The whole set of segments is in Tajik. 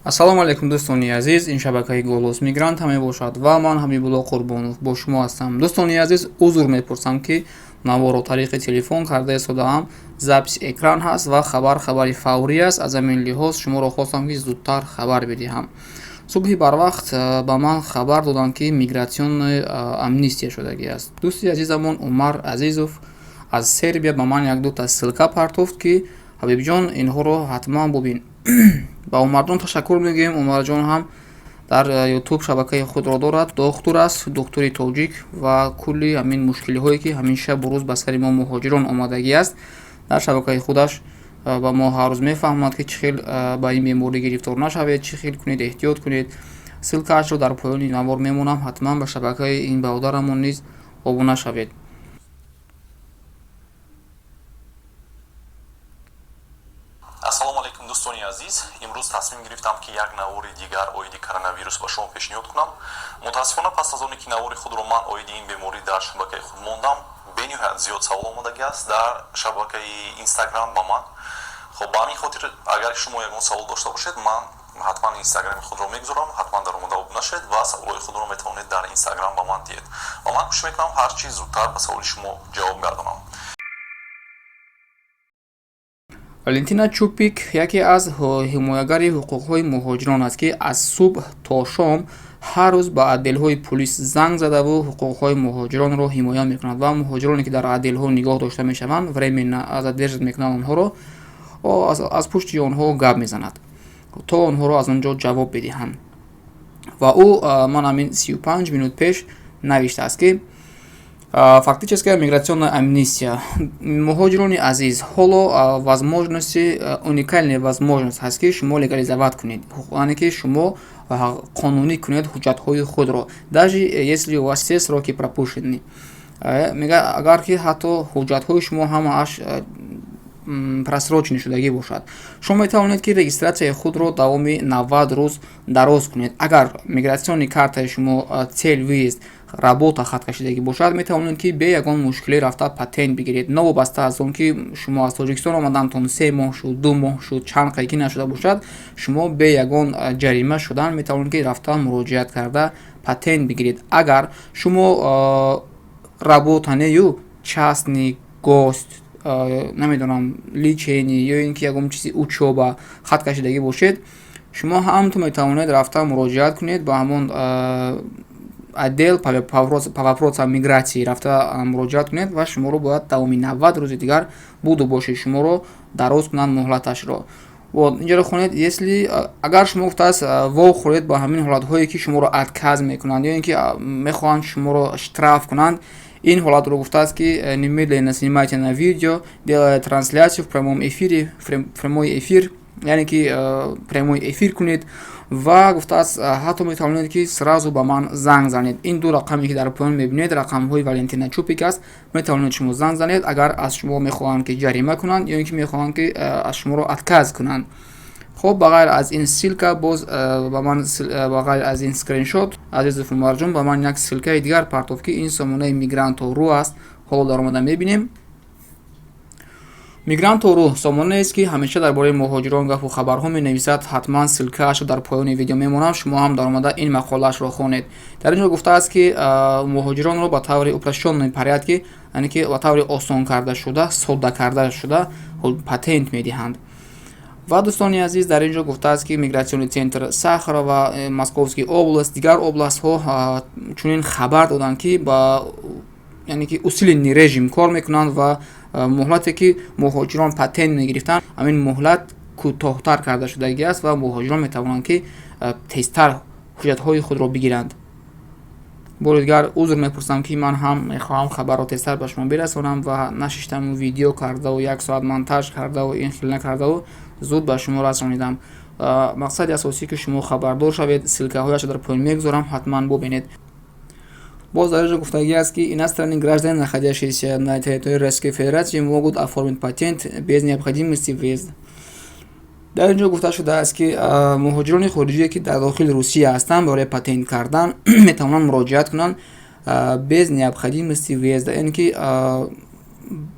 Ассалому алайкум, дӯстони азиз! Ин шабакаи «Голос мигранта» мебошад ва ман, Ҳабибулло Қурбонов, бо шумо ҳастам. Дӯстони азиз, узр мепурсам, ки наворо тариқи телефон карда истодаам, запись экран ҳаст ва хабар хабари фаврӣ аст. Аз ҳамин лиҳоз шуморо хостам, ки зудтар хабар бидиҳам. Субҳи барвақт ба ман хабар доданд, ки миграционная амнистия шудагӣ аст. Дӯсти азизамон Умар Азизов аз Сербия ба ман як-дута ссылка партофт, ки «Ҳабибҷон, инҳоро ҳатман бубин». Ба Умарҷон ташаккур мегӯем. Умарҷон ҳам дар Ютуб шабакаи худро дорад, духтур аст, духтури тоҷик, ва кулли ҳамин мушкилиҳое, ки ҳамин шабу рӯз ба сари мо муҳоҷирон омадагӣ аст, дар шабакаи худаш ба мо ҳар рӯз мефаҳмад, ки чӣ хел ба ин беморӣ гирифтор нашавед, чӣ хел кунед, эҳтиёт кунед. Ссылкаашро дар поёни навор мемонам, ҳатман ба шабакаи ин бародарамон низ обуна шавед. Ассалому алайкум, дӯстони азиз! Имрӯз тасмим гирифтам, ки як навори дигар оиди коронавирус ба шумо пешниҳод кунам. Мутаассифона, пас аз оне ки навори худро ман оиди ин беморӣ дар шабакаи худ мондам, бениҳоят зиёд савол омадагӣ аст дар шабакаи Инстаграм ба ман. Хоб, ба ҳамин хотир, агар шумо ягон савол дошта бошед, ман ҳатман Инстаграми худро мегузорам, ҳатман дар омода обуна шавед ва саволҳои худро метавонед дар Инстаграм ба ман диҳед ва ман кӯшиш мекунам, ҳар чӣ зудтар ба саволи шумо ҷавоб гардонам. Валентина Чупик яке аз ҳимоягари ҳуқуқҳои муҳоҷирон аст, ки аз субҳ то шом ҳар рӯз ба отделҳои пулис занг задаву ҳуқуқҳои муҳоҷиронро ҳимоя мекунад ва муҳоҷироне, ки дар отделҳо нигоҳ дошта мешаванд, временно задержат мекунанд онҳоро, аз пушти онҳо гап мезанад, то онҳоро аз он ҷо ҷавоб бидиҳанд. Ва ӯ ман ҳамин 35 минут пеш навиштааст, ки фактическая миграционная амнистия. Муҳоҷирони азиз, ҳоло возможности, уникальная возможность ҳаст, ки шумо легализовать кунед, яъне ки шумо қонунӣ кунед ҳуҷҷатҳои худро, даже если у вас все сроки пропущены. Мега, агар ки ҳатто ҳуҷҷатҳои шумо ҳамааш просроченный шудагӣ бошад, шумо метавонед, ки регистратсияи худро давоми 90 рӯз дароз кунед. Агар миграционный картаи шумо цель выезд работа хат кашидагӣ бошад, метавонед, ки бе ягон мушкилӣ рафта патент бигиред, новобаста аз он ки шумо аз Тоҷикистон омадантон 3 моҳ шуд, 2 моҳ шуд, чанд қайкӣ нашуда бошад. Шумо бе ягон ҷарима шудан метавонед, ки рафта муроҷиат карда патент бигиред. Агар шумо работа нею частный гость, намедонам, лечение ё ин ки ягон чизи учёба хат кашидагӣ бошед, шумо ҳамту метавонед рафта муроҷиат кунед ба ҳамон отдел по вопросам миграции, рафта муроҷиат кунед ва шуморо бояд давоми 90 рӯзи дигар буду бошед, шуморо дароз кунанд муҳлаташро. Вот инҷаро хонед. Если, агар шумо, гуфтааст, вохӯред ба ҳамин ҳолатҳое, ки шуморо отказ мекунанд ё ин ки мехоҳанд шуморо штраф кунанд, ин ҳолатро, гуфтааст, ки немедленно снимайте на видео, делая трансляцию в прямом эфире, прямой эфир, яъне ки прямой эфир кунед. Ва гуфтааст, ҳатто метавонед, ки сразу ба ман занг занед. Ин ду рақаме, ки дар поён мебинед, рақамҳои Валентина Чупик аст. Метавонед шумо занг занед, агар аз шумо мехоҳанд, ки ҷарима кунанд ё ин ки мехоҳанд, ки аз шуморо отказ кунанд. Хоб, ба ғайр аз ин ссылка боз ба ман, ба ғайр аз ин скриншот, Азизов Умарҷон ба ман як ссылкаи дигар партофт, ки ин сомонаи Мигранто.ру аст. Ҳоло даромада мебинем. Мигранто.ру сомонаест, ки ҳамеша дар бораи муҳоҷирон гапу хабарҳо менависад. Ҳатман ссылкаашро дар поёни видео мемонам, шумо ҳам даромада ин мақолаашро хонед. Дар ин ҷо гуфтааст, ки муҳоҷиронро ба таври упрощенном порядке, яъне ки ба таври осон карда шуда, содда карда шуда патент медиҳанд. Ва, дӯстони азиз, дар ин ҷо гуфтааст, ки миграционный центр Сахарова, Московский область, дигар областҳо чунин хабар доданд, ки ба, яъне ки, усиленный режим кор мекунанд ва муҳлате, ки муҳоҷирон патент мегирифтанд, ҳамин муҳлат кӯтоҳтар карда шудагӣ аст ва муҳоҷирон метавонанд, ки тезтар ҳуҷҷатҳои худро бигиранд. Бори дигар узр мепурсам, ки ман ҳам мехоҳам хабарро тезтар ба шумо бирасонам ва нашиштаму видео кардаву як соат монтаж кардаву ин хел накардаву зуд ба шумо расонидам. Мақсади асосӣ, ки шумо хабардор шавед. Ссылкаҳояшро дар поён мегузорам, ҳатман бубинед. Боз дар инҷо гуфтагӣ аст, ки иностранные граждане, находящиеся на территории Российской Федерации, могут оформить патент без необходимости въезда. Дар ин ҷо гуфта шудааст, ки муҳоҷирони хориҷие, ки дар дохили Русия ҳастанд, барои патент кардан метавонанд муроҷиат кунанд без необходимости въезда, яъне ки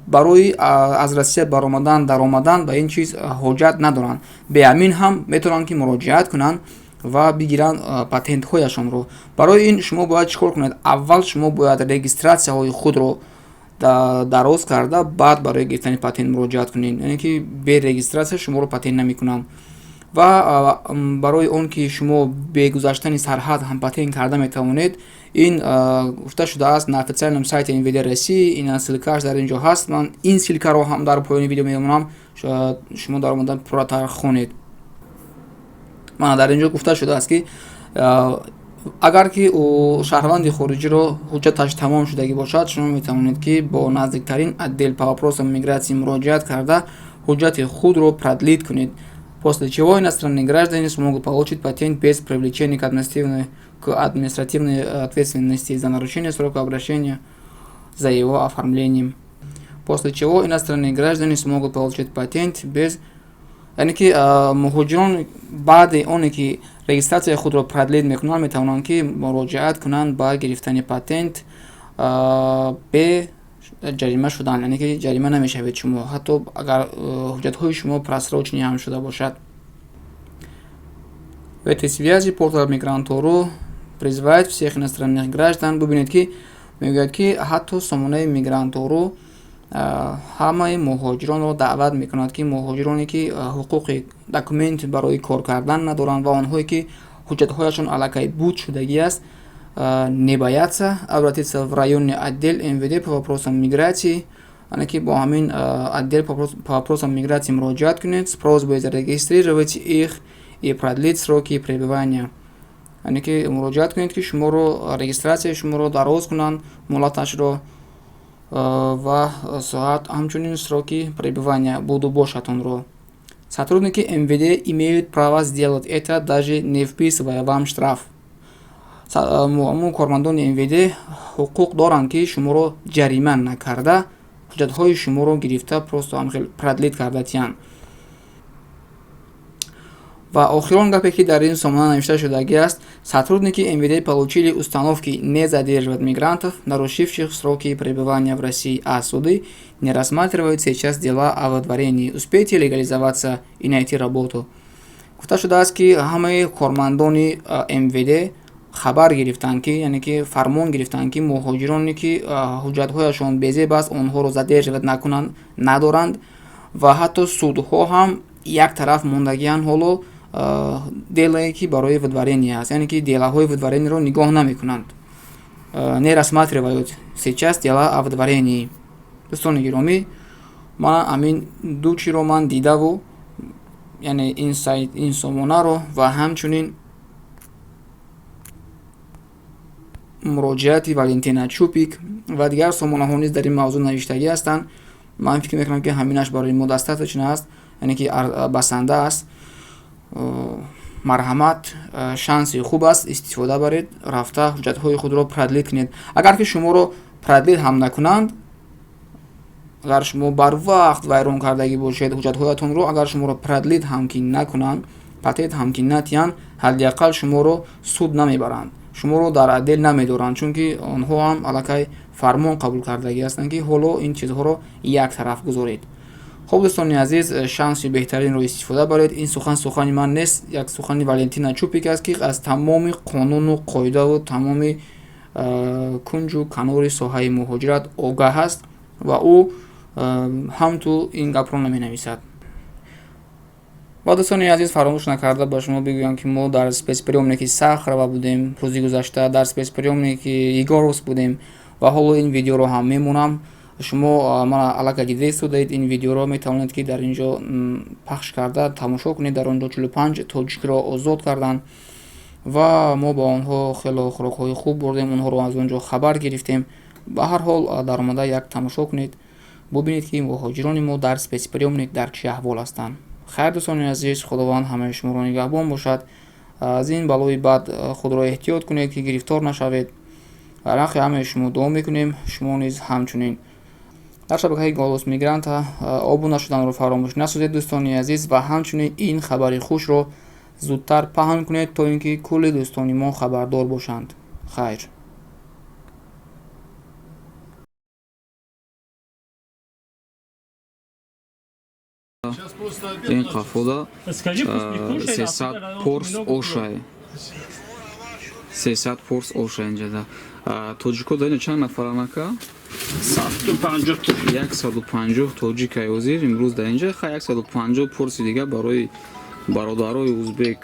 Барои аз Россия баромадан, даромадан ба ин чиз ҳоҷат надоранд. Беамин ҳам метавонанд, ки муроҷиат кунанд ва бигиранд патентҳояшонро. Барои ин шумо бояд чӣ кор кунед? Аввал шумо бояд регистратсияҳои худро дароз карда, баъд барои гирифтани патент муроҷиат кунед. Яъне ки бе регистратсия шуморо патент намекунанд. Ва барои он ки шумо бе гузаштани сарҳад ҳам патент карда метавонед, ин гуфта шудааст на официальном сайте МВД России. Ин ссылка аш дар ин ҷо ҳаст. Ман ин ссылка ро ҳам дар поёни видео мемонам, шумо дар омада пурратар хонед. Мана, дар ин ҷо гуфта шудааст, ки агар ки шаҳрванди хориҷиро ҳуҷҷаташ тамом шудагӣ бошад, шумо метавонед, ки бо наздиктарин отдел по вопросам миграции муроҷиат карда, ҳуҷҷати худро продлить кунед, после чего иностранные граждане смогут получить патент без привлечения к административной ответственности за нарушение срока обращения за его оформлением. После чего иностранные граждане смогут получить патент без, яъне ки муҳоҷирон баъди оне ки регистратсияи худро продлить мекунанд, метавонанд, ки муроҷиат кунанд ба гирифтани патент бе ҷарима шудан, яъне ки ҷарима намешавед шумо, ҳатто агар ҳуҷҷатҳои шумо просроченный ҳам шуда бошад. В этой связи портал Мигрантору призывает всех иностранных граждан. Бубинед, ки мегӯяд, ки ҳатто сомонаи Мигрантору ҳамаи муҳоҷиронро даъват мекунад, ки муҳоҷироне ки ҳуқуқи документ барои кор кардан надоранд ва онҳое ки ҳуҷҷатҳояшон аллакай буд шудагӣ аст, не бояться обратиться в районный отдел МВД по вопросам миграции, яъне ки бо ҳамин отдел по вопросам миграции муроҷиат кунед, с просьбой зарегистрировать их и продлить сроки пребывания, яъне ки муроҷиат кунед, ки шуморо регистратсияи шуморо дароз кунанд муҳлаташро ва соат, ҳамчунин сроки пребывания, будубошатонро. Сотрудники МВД имеют право сделать это, даже не вписывая вам штраф. Кормандони МВД ҳуқуқ доранд, ки шуморо ҷарима накарда, ҳуҷҷатҳои шуморо гирифта, просто ҳамхел продлить карда тиянд. Ва охирон гапе, ки дар ин сомона навишта шудагӣ аст: сотрудники МВД получили установки не задерживать мигрантов, нарушивших сроки пребывания в России, а суды не рассматривают сейчас дела о выдворении. Успейте легализоваться и найти работу. Гуфта шудааст, ки ҳамаи кормандони МВД хабар гирифтанд, ки яъне ки фармон гирифтанд, ки муҳоҷироне ки ҳуҷҷатҳояшон безеб аст, онҳоро задерживать накунанд, надоранд, ва ҳатто судҳо ҳам як тараф мондагианд ҳоло дело е ки барои выдворение аст, яъне ки дела ҳои выдворение ро нигоҳ намекунанд, не рассматривают сейчас дела о выдворении. Дӯстони гиромӣ, ман ҳамин ду чиро ман дидаву, яъне ин сайт, ин сомонаро ва ҳамчунин муроҷиати Валентина Чупик ва дигар сомонаҳо низ дар ин мавзӯъ навиштагӣ ҳастанд. Ман фикр мекунам, ки ҳаминаш барои мо достаточно аст, яъне ки басанда аст. Марҳамат, шанси хуб аст, истифода баред, рафта ҳуҷҷатҳои худро продлить кунед. Агар ки шуморо продлить ҳам накунанд, агар шумо барвақт вайрон кардагӣ бошед ҳуҷҷатҳоятонро, агар шуморо продлить ҳам ки накунанд, патент ҳам ки натиҳанд, ҳадди ақал шуморо суд намебаранд, шуморо дар отдел намедоранд, чунки онҳо ҳам аллакай фармон қабул кардагӣ ҳастанд, ки ҳоло ин чизҳоро як тараф гузоред. Хуб, дӯстони азиз, шанси беҳтаринро истифода баред. Ин сухан сухани ман нест, як сухани Валентина Чупик аст, ки аз тамоми қонуну қоидаву тамоми кунҷу канори соҳаи муҳоҷират огаҳ аст ва ӯ ҳам ту ин гапро наменависад. Ва, дӯстони азиз, фаромӯш накарда ба шумо бигӯям, ки мо дар спецприёмник и Сахарова будем рӯзи гузашта, дар спецприёмник и Егоровск будем ва ҳоло ин видеоро ҳам мемонам. Шумо мана аллакай дида истодаед ин видеоро, метавонед, ки дар ин ҷо пахш карда тамошо кунед. Дар он ҷо 45 тоҷикро озод карданд ва мо ба онҳо хело хӯрокҳои хуб бурдем, онҳоро аз он ҷо хабар гирифтем. Ба ҳар ҳол, даромада як тамошо кунед, бубинед, ки муҳоҷирони мо дар спецприёмник дар чӣ аҳвол ҳастанд. Хайр, дӯстони азиз, Худованд ҳамаи шуморо нигаҳбон бошад. Аз ин балои бад худро эҳтиёт кунед, ки гирифтор нашавед. Дар ҳаққи ҳамаи шумо дуо мекунем, шумо низ ҳамчунин. Дар шабакаи Голос Мигранта обуна шуданро фаромӯш насозед, дӯстони азиз, ва ҳамчунин ин хабари хушро зудтар паҳн кунед, то ин ки кулли дӯстони мо хабардор бошанд. Хайр. Ин қафода 300 порс ошай, 300 порс оша. Инҷада тоҷико дар инҷа чанд нафаран, ака? 150 тоҷикай ҳозир имрӯз дар инҷа. Ха, 150 порси дига барои бародарои узбек.